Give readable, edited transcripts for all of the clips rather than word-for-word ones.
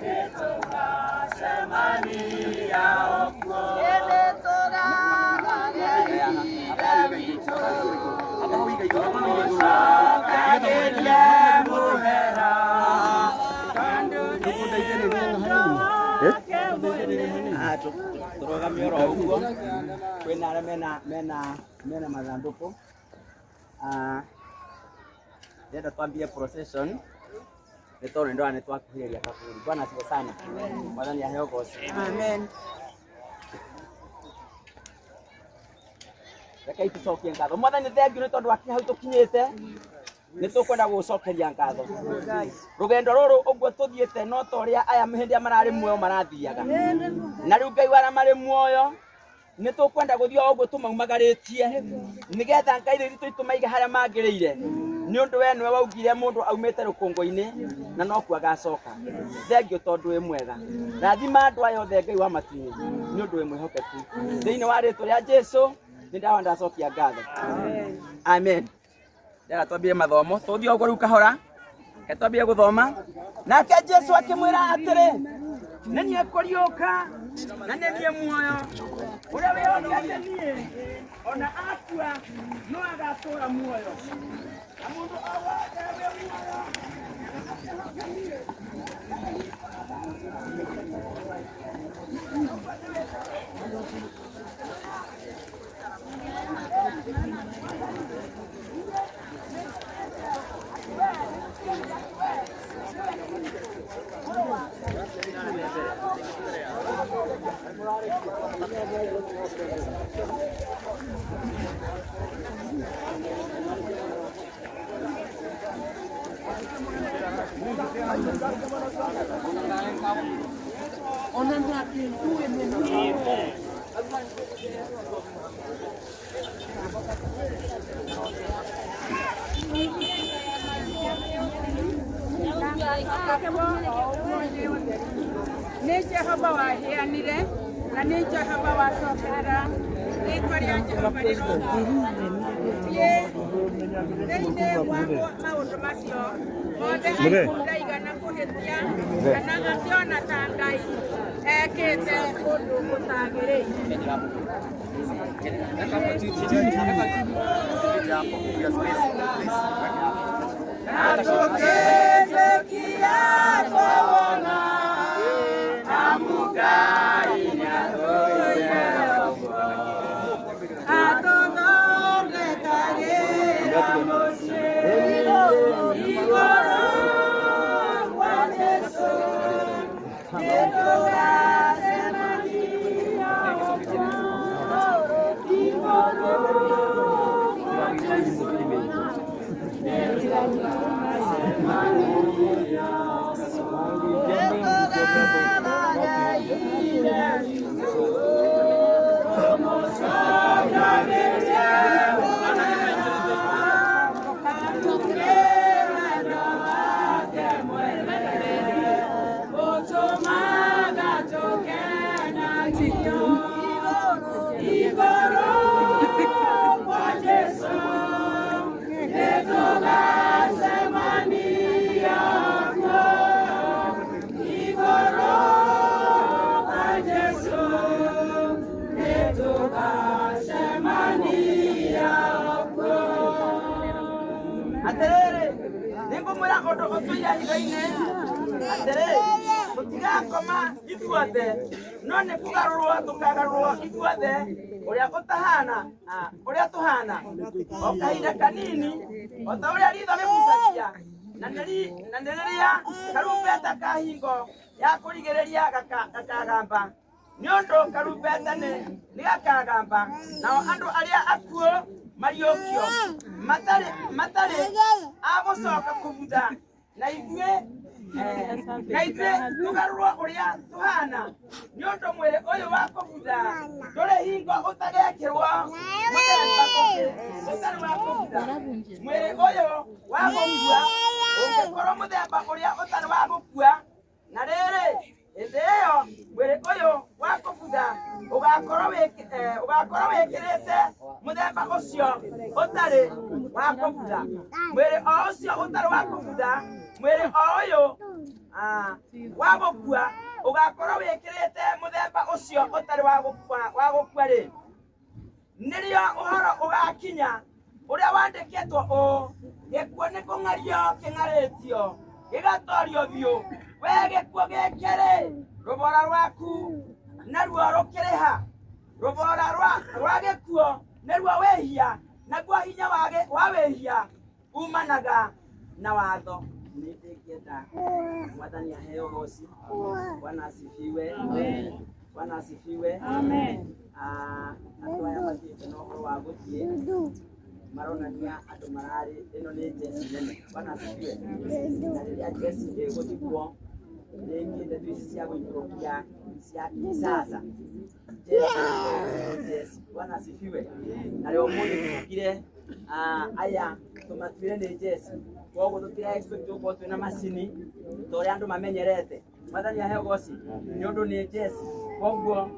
Nĩtũgacemania okuo. Nĩtũgathagĩria witũ. Tũmũcokagĩrie mũhera. Tondũ nĩ wake mwene. Tũrũgame oro ũguo kwĩna arĩa mena mathandũkũ. Ndĩrenda twambie procession nĩ tondũ nĩ ndĩrona nĩ twakuhĩrĩria kaburi. Bwana asifiwe sana. Mwathani aheo ũgoci. Amen. Rekei tũcokie ngatho. Mwathani thengiũ nĩ tondũ wakinya hau tũkinyĩte. Nĩ tũkwenda gũgũcokeria ngatho. Rũgendo rũrũ ũguo tũthiĩte no ta ũrĩa aya hĩndĩ ĩrĩa mararĩ muoyo marathiaga. Na rĩu Ngai wa arĩa marĩ muoyo nĩ tũkwenda gũthiĩ o ũguo tũmaumagarĩtie nĩgetha Ngai rĩu itũ tũmaige harĩa magĩrĩire nĩ ũndũ we nĩwe waugire mũndũ aumĩte rũkũngũ-inĩ na nokuo agacoka. Thengiũ tondũ wĩ mwega. Rathima andũ aya othe Ngai wa matu-inĩ nĩ ũndũ wĩ mwĩhokeku. Thĩinĩ wa rĩtwa rĩa Jesu nĩ ndawa ndacokia ngatho. Amen. Ndĩrenda twambie mathomo tũthiĩ ũguo rĩu kahora. Reke twambie gũthoma. Nake Jesu akĩmwĩra atĩrĩ, nĩ niĩ kũriũka na nĩ niĩ muoyo, ũrĩa wĩhokete niĩ ona akua no agatũũra muoyo, na mũndũ o wothe wĩ muoyo akĩhoka niĩ. Nĩ Jehova waheanire na nĩ Jehova wacokerera rĩtwa rĩa Jehova rĩrogoocwo. Thiĩ thĩinĩ wa maũndũ macio mothe Ayubu ndaigana kũhĩtia kana akĩona ta Ngai ekĩte ũndũ ũtagĩrĩire. Na tũkĩtĩkia twawona amu Ngai nĩatũire ũguo. Atũthondekagĩra mũciĩ igũrũ kwa Jesũ. Nĩtũgacemania kuo igũrũ kwa Jesũ. Nĩtũgacemania nĩtũgathaga Ithe witũ tũmũcokagĩrie mũhera amu nĩ wendo wake mwene ũtũmaga tũkenagio igũrũ kwa Jesũ. Nĩtũgacemania kuo igũrũ kwa Jesũ. Nĩtũgacemania kuo. Atĩrĩrĩ, nĩngũmwĩra ũndũ ũtũire hitho-inĩ, atĩrĩ, tũtigakoma ithuothe, no nĩ kũgarũrwo tũkagarũrwo ithuothe ũrĩa ũtahana, ũrĩa tũhana, o kahinda kanini, o ta ũrĩa ritho rĩbucagia, na nĩ rĩrĩa karumbeta ka hingo ya kũrigĩrĩria gakagamba. Nĩ ũndũ karumbeta nĩ gakagamba, nao andũ arĩa akuũ mariũkio matarĩ a gũcoka kũbutha, na ithuĩ tũgarũrwo ũrĩa tũhana. Nĩ ũndũ mwĩrĩ ũyũ wa kũbutha ndũrĩ hingo ũtagekĩrwo mũthemba ũngĩ ũtarĩ wa kũbutha. Mwĩrĩ ũyũ wa gũkua ũngĩkorwo mũthemba ũrĩa ũtarĩ wa gũkua, na rĩrĩ hĩndĩ ĩyo mwĩrĩ ũyũ wa kũbutha ũgakorwo wĩkĩrĩte mũthemba ũcio ũtarĩ wa kũbutha. Mwĩrĩ o ũcio ũtarĩ wa kũbutha, mwĩrĩ o ũyũ Wa gũkua ũgakorwo wĩkĩrĩte mũthemba ũcio ũtarĩ wa gũkua rĩ, nĩrĩo ũhoro ũgakinya ũrĩa wandĩkĩtwo ũũ, gĩkuũ nĩ kũng'ario kĩng'arĩtio gĩgatorio biũ. We gĩkuũ gĩkĩ-rĩ, rũbora rwaku naruo rũkĩrĩha? Rũbora rwa gĩkuũ nĩruo wĩhia, naguo hinya wa wĩhia umanaga na watho. Nĩ ndĩngĩenda Mwathani aheo ũgoci. Bwana asifiwe. Bwana asifiwe. Amen. Andũ aya mathiĩte na ũhoro wa gũthiĩ maronania andũ mararĩ, ĩno nĩ jeci nene. Bwana asifiwe. Na rĩrĩa jeci ĩgũthikwo nĩ ĩkĩte ici cia gũikũrũkia cia kisasa. Jeci. Bwana asifiwe. Na rĩo ũmũthĩ tũkire aya tũmatuire nĩ jeci, koguo tũtira expect gũkorwo twĩna macini ta ũrĩa andũ mamenyerete. Mwathani aheo ũgoci nĩ ũndũ nĩ jeci, koguo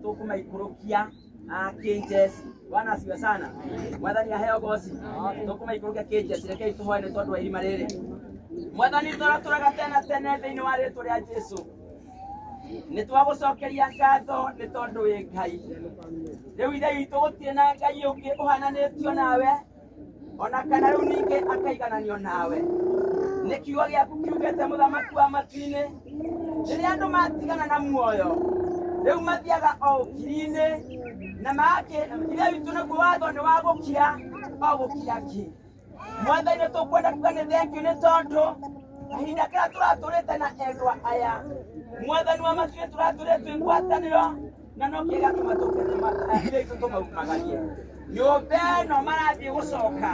tũkũmaikũrũkia kĩjeci. Bwana asifiwe sana. Mwathani aheo ũgoci, tũkũmaikũrũkia kĩjeci. Rekei tũhoe nĩ tondũ wa irima rĩrĩ. Mwathani tũratũraga tene tene thĩinĩ wa rĩtwa rĩa Jesũ. Nĩ twagũcokeria ngatho nĩ tondũ wĩ Ngai. Rĩu ithe witũ gũtirĩ na Ngai ũngĩ ũhananĩtio nawe, ona kana rĩu ningĩ akaigananio nawe. Nĩ kiugo gĩaku kiugĩte mũthamaki wa matu-inĩ, rĩrĩa andũ matigana na muoyo rĩu mathiaga o ũkiri-inĩ na make ithe witũ naguo watho nĩ wa gũkira o gũkira ki. Mwathani nĩ tũkwenda kuga nĩ thengiũ nĩ tondũ kahinda karĩa tũratũrĩte na endwa aya, Mwathani wa matu-inĩ tũratũrĩte twĩ ngwatanĩro, na no kĩo gĩatũma tũke ithe witũ tũmaumagarie. Nyũmba ĩno marathiĩ gũcoka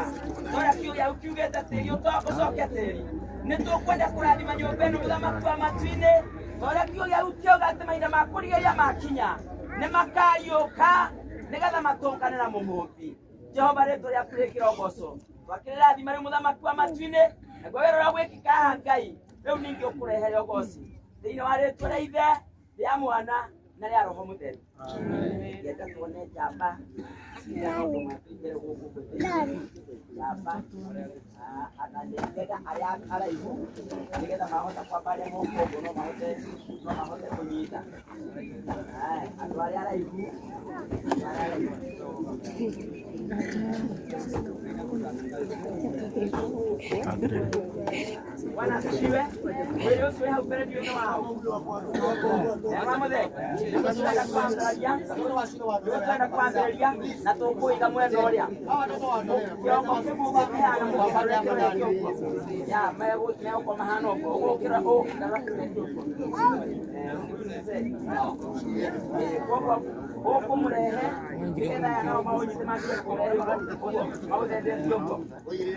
torĩa kiugo gĩaku kiugĩte tĩri ũcoke tĩri. Nĩ tũkwenda kũrathima nyũmba ĩno mũthamaki wa matu-inĩ, torĩa kiugo gĩaku kiuga atĩ mahinda ma kũrigĩrĩria makinya nĩ makariũka nĩgetha matũngane na mũmũmbi. Jehova rĩtwa rĩaku rĩkĩra ũgoco. Twakĩrĩrathima rĩu mũthamaki wa matu-inĩ, naguo wĩra ũrĩa gwĩkĩka haha Ngai rĩu ningĩ ũkũrehere ũgoci thĩinĩ wa rĩtwa rĩa Ithe, rĩa Mwana na rĩa Roho Mũtheru. Ngĩenda tuone njamba cia andũ matũingĩre gũkũ njamba na nĩngĩenda arĩa araihu nĩgetha mahota kwambaria moko ũguo no mahote kũnyita. Andũ arĩa araihu, Bwana asifiwe. Mwĩrĩ ũcio wĩ hau mbere ndiũĩ nĩ waũ. Wa mũthee. Nĩtũrenda kwambĩrĩria na tũkũiga mwena ũrĩa. Kĩongo kĩmwe ũgakĩhana mũgarũre kĩrorete ũguo. Ya, megũkorwo mahana ũguo. Ũgũkĩra ũgarũra kĩrorete ũguo. Koguo ũkũmũrehe nĩgetha aya nao maũnyite manjie kũrehe ũguo maũthendetie ũguo.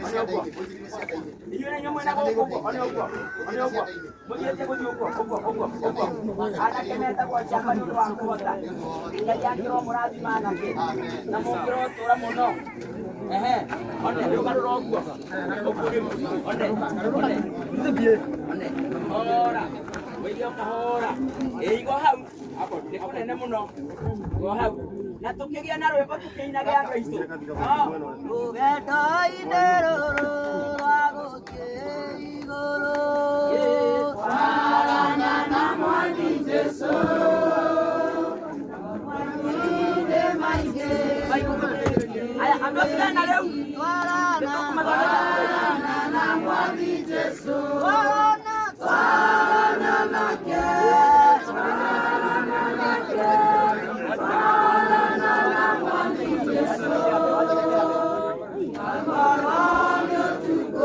One ũguo. Inyuĩ na inyuĩ mwena gũkũ ũguo, one ũguo, one ũguo. Mũthiĩte gũthiĩ ũguo, ũguo, ũguo, ũguo. Anake metagwo njamba nĩ ũndũ wa kũhota. Ngai akĩromũrathima anake na mũngĩrotũra mũno. Ehe, one rĩu garũra ũguo. Ũguo rĩu, one, one, one, kahora. Wĩige o kahora. Ĩ igo hau, nĩ kũnene mũno. Igo hau. Na tũkĩgĩa na rwĩmbo tũkĩinage andũ aitũ. Rũgendo-inĩ rũrũ rwa gũthiĩ igũrũ, twarana na Mwathi Jesũ matukũ-inĩ maingĩ. Aya, andũ acio na rĩu Twarana na Mwathi Jesũ, twarana, twarana nake, twarana nake, twarana na Mwathi Jesũ. Akorwo nĩ ũtukũ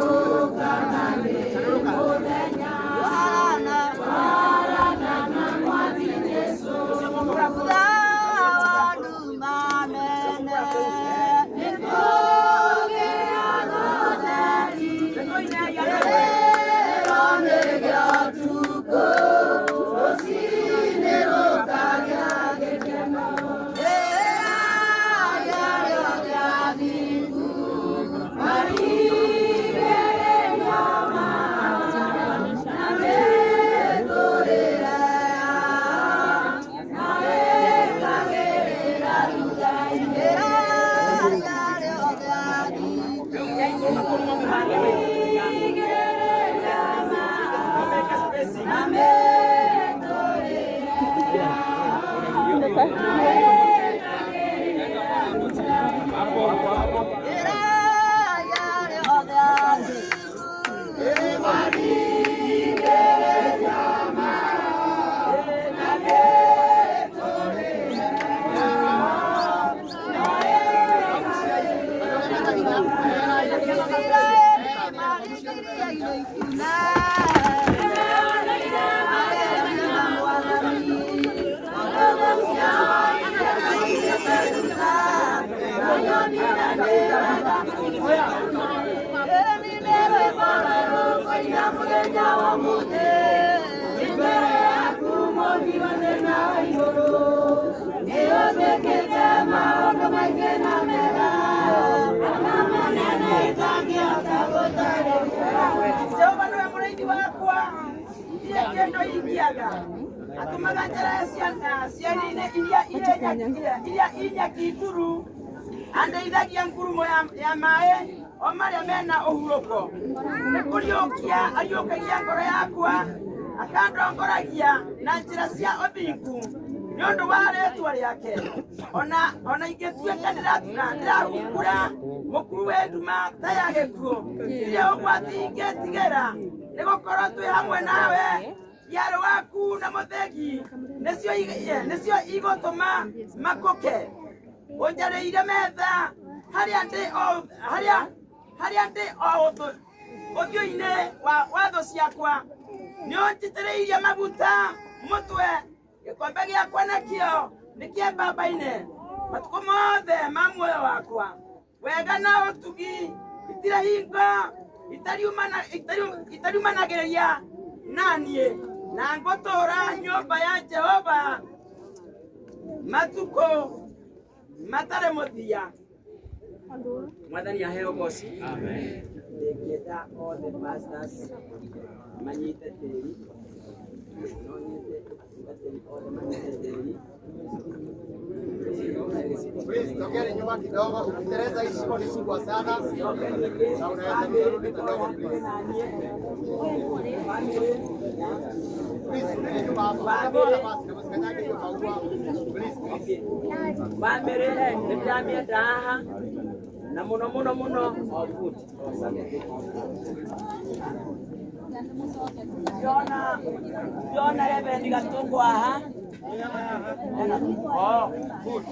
Jehova niwe mũrĩithi wakwa ndirĩ kĩndũ ingĩaga atũmaga njĩra ciana-inĩ iria iria inyaki nduru andeithagia ngurumo ya maĩ o marĩa mena ũhurũko nĩ kũriũkia ariũkagia ngoro yakwa akandongoragia na njĩra cia ũthingu nĩ ũndũ wa rĩtwa rĩake ona ingĩtuĩka ndĩrahungura mũkuru wĩ nduma ta ya gĩkuũ ndirĩ ũgwati ingĩtigĩra nĩ gũkorwo twĩ hamwe nawe yarĩ waku na mũthegi nĩcio igũtũma makũke ũnjarĩire metha harĩa ndĩ o ũthiũ-inĩ wa thũ ciakwa nĩ ũnjitĩrĩirie maguta mũtwe gĩkombe gĩakwa nakĩo nĩ kĩambambaine matukũ mothe ma muoyo wakwa wega na ũtugi itirĩ hingo itariumanagĩrĩria na niĩ na ngũtũũra nyũmba ya Jehova matukũ matarĩ mũthia. Mwathani aheo goci. Amen. Ndingĩenda othe pastors manyite tĩri no nyende atungatĩri othe manyite tĩri. Please, tokeni nyuma kidogo. Ukitereza hii shimo ni kubwa sana. Na unaweza kurudi kidogo please. Please, rudi nyuma hapo. Kama nafasi, usikanyage hiyo maua. Please, please. Bamĩrĩ nĩ ndĩramĩenda haha na mũno mũno mũno all good. Ndĩrona Reverend Gatũngũ haha. Oh, good.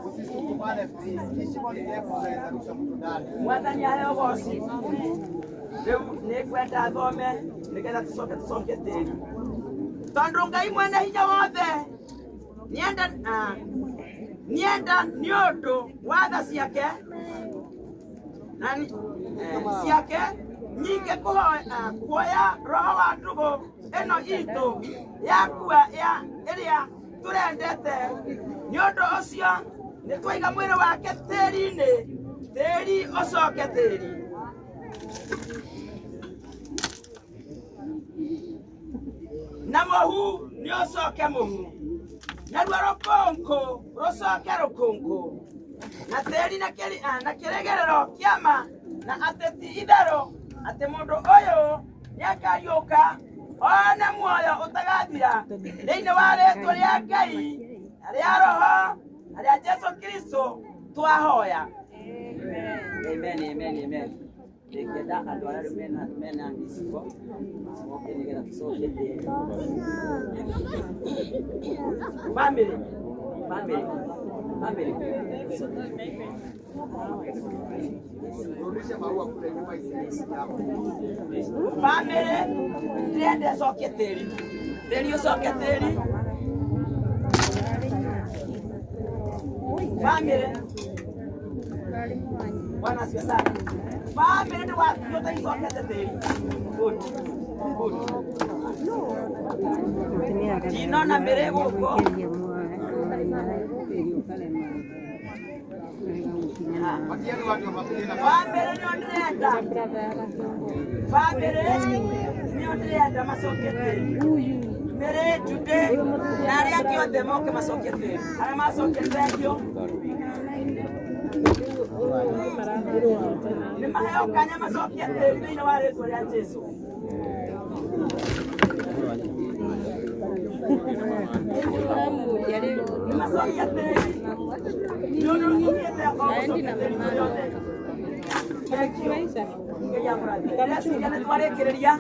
Usisukumane please. Hii shimo ni ndefu, unaweza rusha mtu ndani. Mwathani aheo goci. Rĩu nĩ ngwenda thome nĩgetha tũcoke tũcokie tĩri tondũ Ngai mwene hinya wothe nienda nĩ ũndũ wa tha ciake na ciake nyingĩ kuoya roho wa ndũgũ ĩno itũ yakua ĩrĩa tũrendete nĩ ũndũ ũcio nĩ twaiga mwĩrĩ wake tĩri-inĩ tĩri ũcoke tĩri. Na mũhu nĩ ũcoke mũhu naruo rũkũngũ rũcoke rũkũngũ na tĩri na kĩrĩgĩrĩro kĩama na atĩ ti itherũ atĩ mũndũ ũyũ nĩakariũka one muoyo ũtagathira thĩinĩ wa rĩtwa rĩa Ngai na rĩa Roho na rĩa Jesũ Kristo twahoya. Amen, amen, amen. Ndingĩenda andũ arĩa rĩu mena gĩcigo moke nĩgetha tũcokie tĩri. Family, family, family. Rudisha maua kule nyuma isiingie hapo. Family, ndĩrenda ĩcokie tĩri. Tĩri ũcoke tĩri. Family. Bwana asifiwe sana. Family nĩ watuo ta icokete tĩri. Good. Good. Ndinona mĩrĩ gũkũ. Patieni watu wa familia nafasi. Family nĩo ndĩrenda. Family nĩo ndĩrenda macokie tĩri. Mĩrĩ Jude na arĩa angĩ othe moke macokie tĩri. Arĩa macokie thank you. Nĩ maheo kanya macokie tĩri thĩinĩ wa rĩtwa rĩa Jesũ. Acokia tĩri. Nĩ ũndũ ũthiĩte ũcokia tĩri yothe. Thank you. Ngai akũrathime. Ndĩreciria nĩ twarĩkĩrĩria.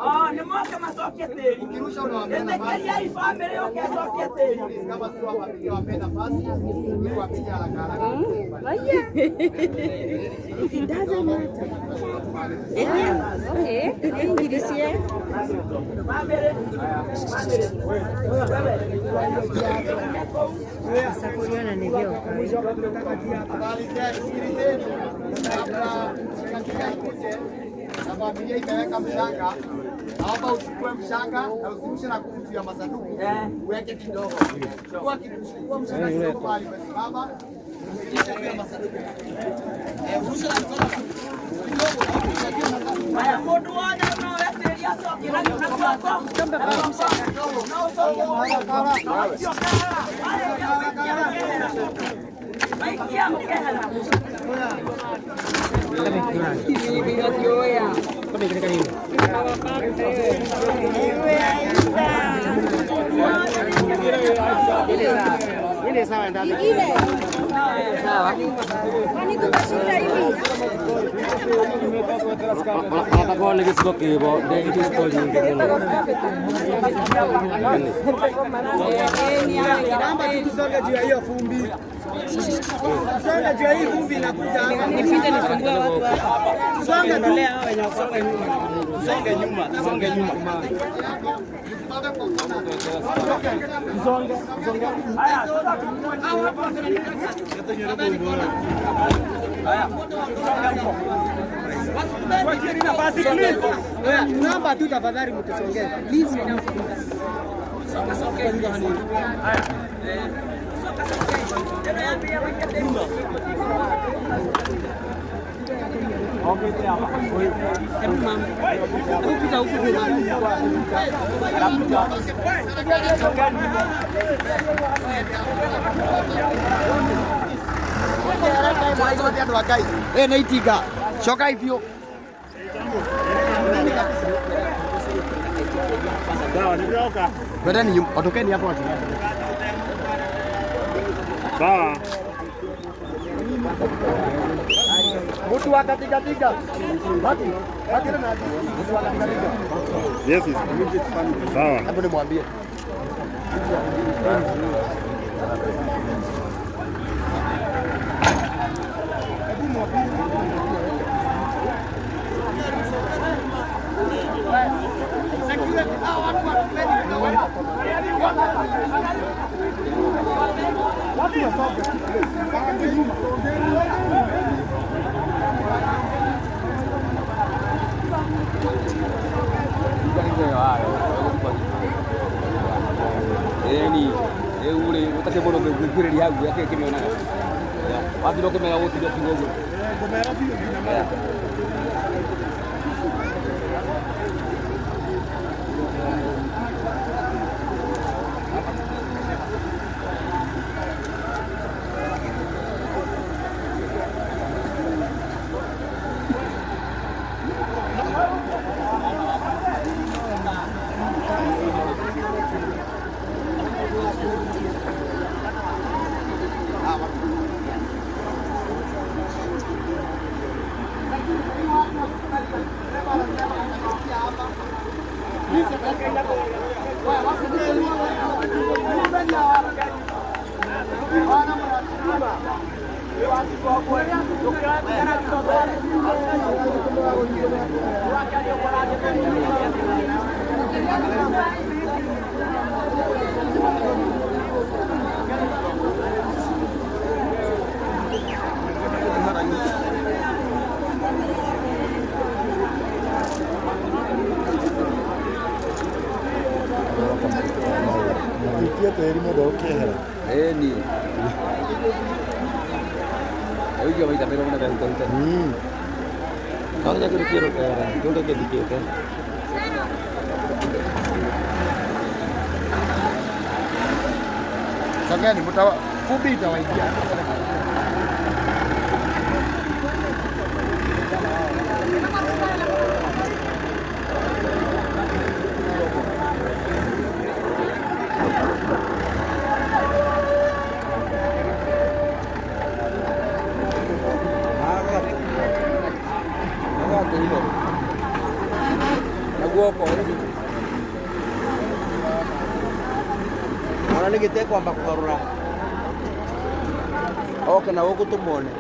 Oh, nĩ moke macokie tĩri. Ukirusha unawaambia nafasi. Ĩtĩkĩriai bamĩrĩ yũke ĩcokie tĩri. Kama si wa familia wape nafasi ili wapige haraka haraka. It doesn't matter. Okay. English. Bamĩrĩ. Bamĩrĩ. Wewe. Habari zenu, sikilizeni. Kabla katika ikuje na familia imeweka mshanga, naomba uchukue mshanga na usirushe na kuvu juu ya masanduku, uweke kidogo. Chukua mshanga kidogo mahali umesimama, usirushe juu ya masanduku. Urushe na mkono kidogo, urushe juu ya masanduku. Haya, mũndũ wothe no oe tĩri acokie na guoko. Na guoko. No ũcokie guoko. No ũikie ũkehera. Haya, ũikie ũkehera. Waikia ũkehera. Kwani tutashinda hivi? Wanataka nĩ gĩcigo kĩbo ndĩ gĩcigo nyingĩ mũno. Naomba tu tusonge juu ya hiyo vumbi. Tusonge juu ya hii vumbi inakuja hapa. Tusonge tu. Tusonge nyuma, tusonge nyuma. Msimame kwa kona. Haya, sasa Naomba tu tafadhali mtusongee. Please. Andũ a Ngai. Nĩ itinga. Cokai biũ. Sawa, nilioka. Twendeni nyuma, ondokeni hapo watu. Sawa. Mtu wa katika. Baki. Baki na mtu wa katika. Yes. Sawa. Hebu nimwambie. Ĩni, rĩu rĩ ũtakĩ mũndũ gwĩkuĩrĩria hau akĩmĩonaga. Wathira ũkĩmera gũtiria kiugo ũguo. Ngũmera biũ nginya magũrũ. Ikia tĩri mũndũ ũkĩehera. Ĩni. Rĩu maita merĩ mũno mehutahuta. No nginya kĩndũ kĩerũ kehera, kĩndũ kĩthikĩte. Songeni mtawa vumbi itawaingia. Guoko. Ona nä gä tekwamba kå garå ra oke na gå kå tå muone.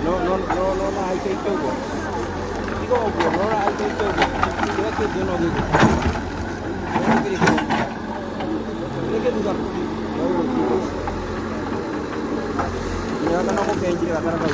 No no no no no haikaite ũguo. Tiga ũguo, no no haikaite ũguo. Kĩrĩa kĩngĩ no gĩkĩ. Kĩrĩa kĩrĩ kĩrĩa kĩ thutha. Nyoka no gũkenjire gatara kau.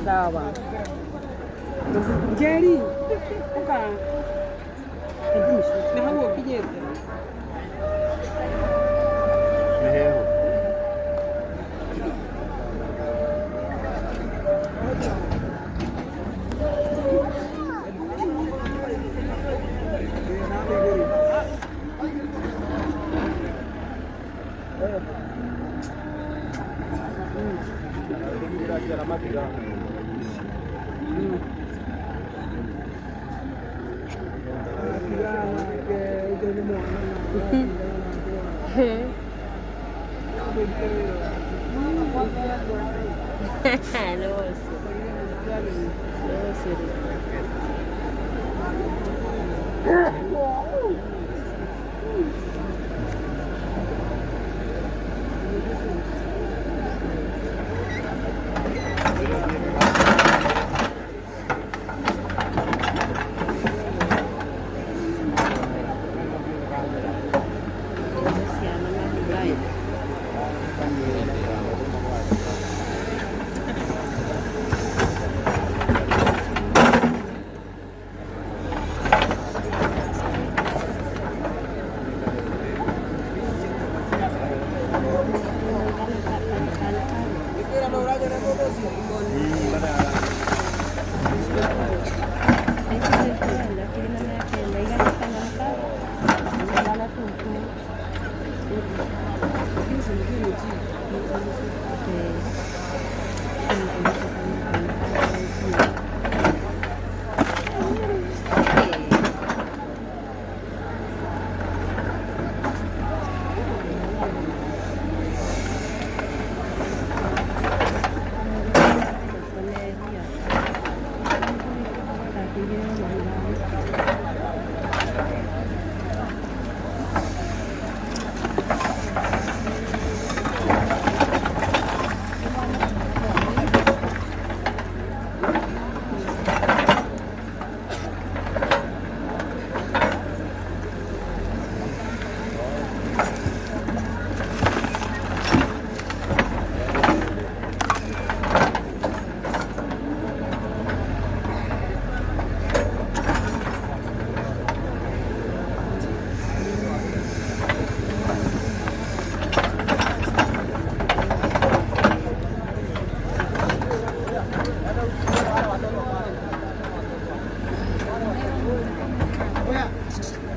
Sawa. Njeri, uka. Na hau ũkinyĩte.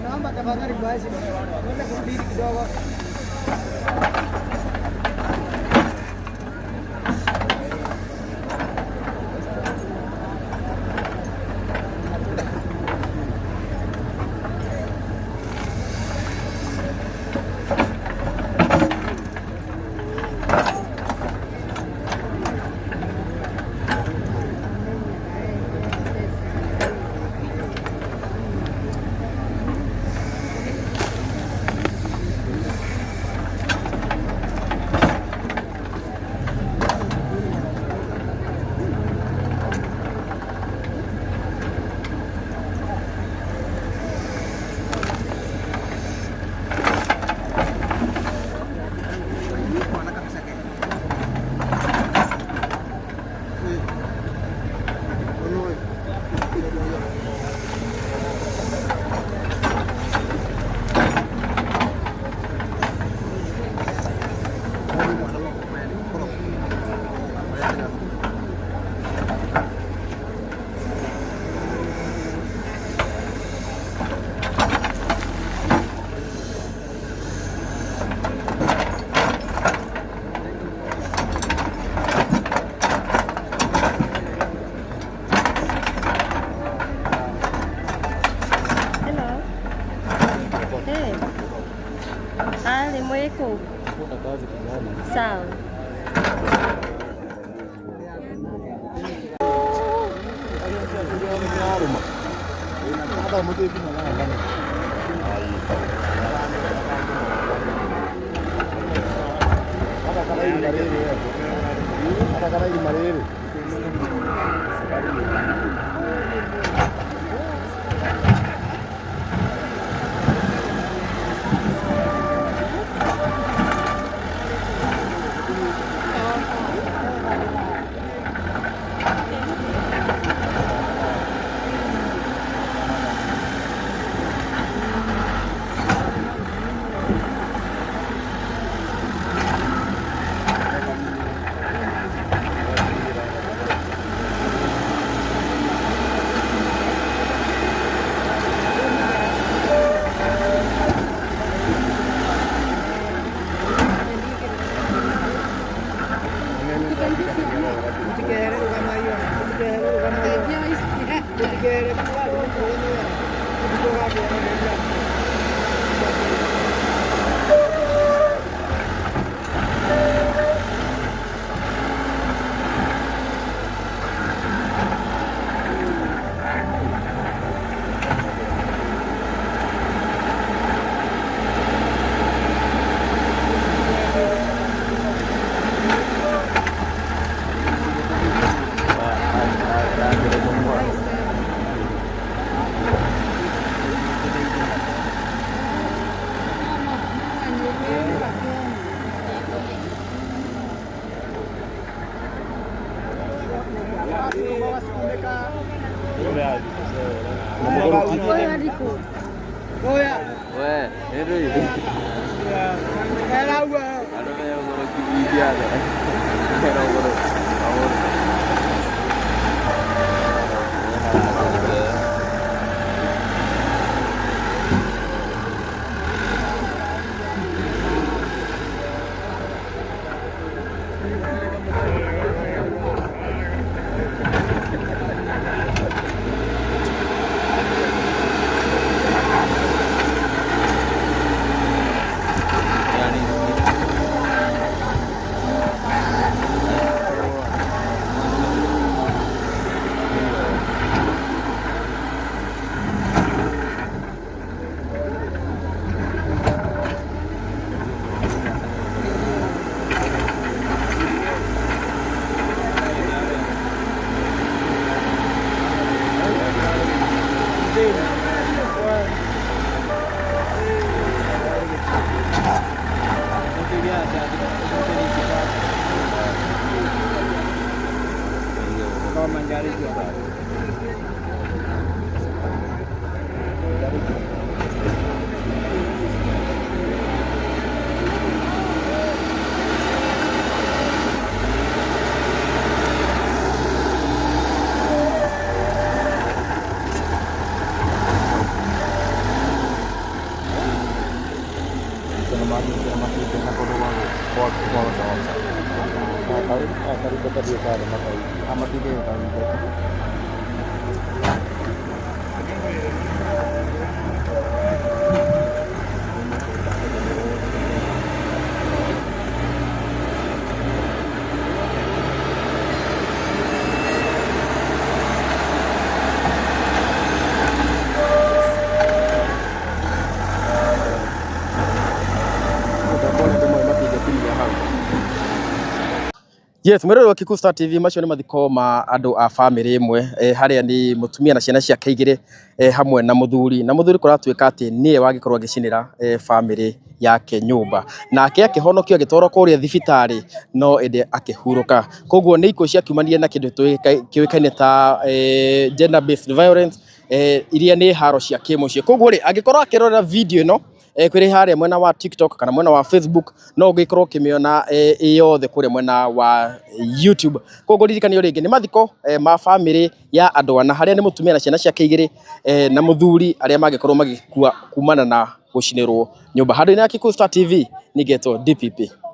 Naomba tafadhali basi uweze kusubiri kidogo. Sawa. Yes, mwirori wa Kikuyu Star TV, macio nĩ mathiko ma andũ a bamĩrĩ ĩmwe, harĩa nĩ mũtumia na ciana ciake igĩrĩ, hamwe na mũthuri, na mũthuri kũratuĩka atĩ nĩwe wagĩkorwo agĩcinĩra bamĩrĩ yake nyũmba, nake akĩhonokio agĩtwarwo kũrĩa thibitarĩ no ĩndĩ akĩhurũka. Koguo nĩ ikuũ ciakiumanire na kĩndũ kĩũĩkaine ta gender based violence, iria nĩ haro cia kĩmũciĩ. Koguo rĩ, angĩkorwo akĩrora video ĩno kwĩrĩ harĩa mwena wa TikTok kana mwena wa Facebook, no ũgĩkorwo ũkĩmĩona yothe kũrĩa mwena wa YouTube. Koguo ririkanio rĩngĩ nĩ mathiko ma bamĩrĩ ya andũ ana, harĩa nĩ mũtumia na ciana ciake igĩrĩ, na mũthuri, arĩa mangĩkorwo magĩkua kumana na gũcinĩrwo nyũmba. Handũ-inĩ ya Kikuyu Star TV, ningetwo DPP.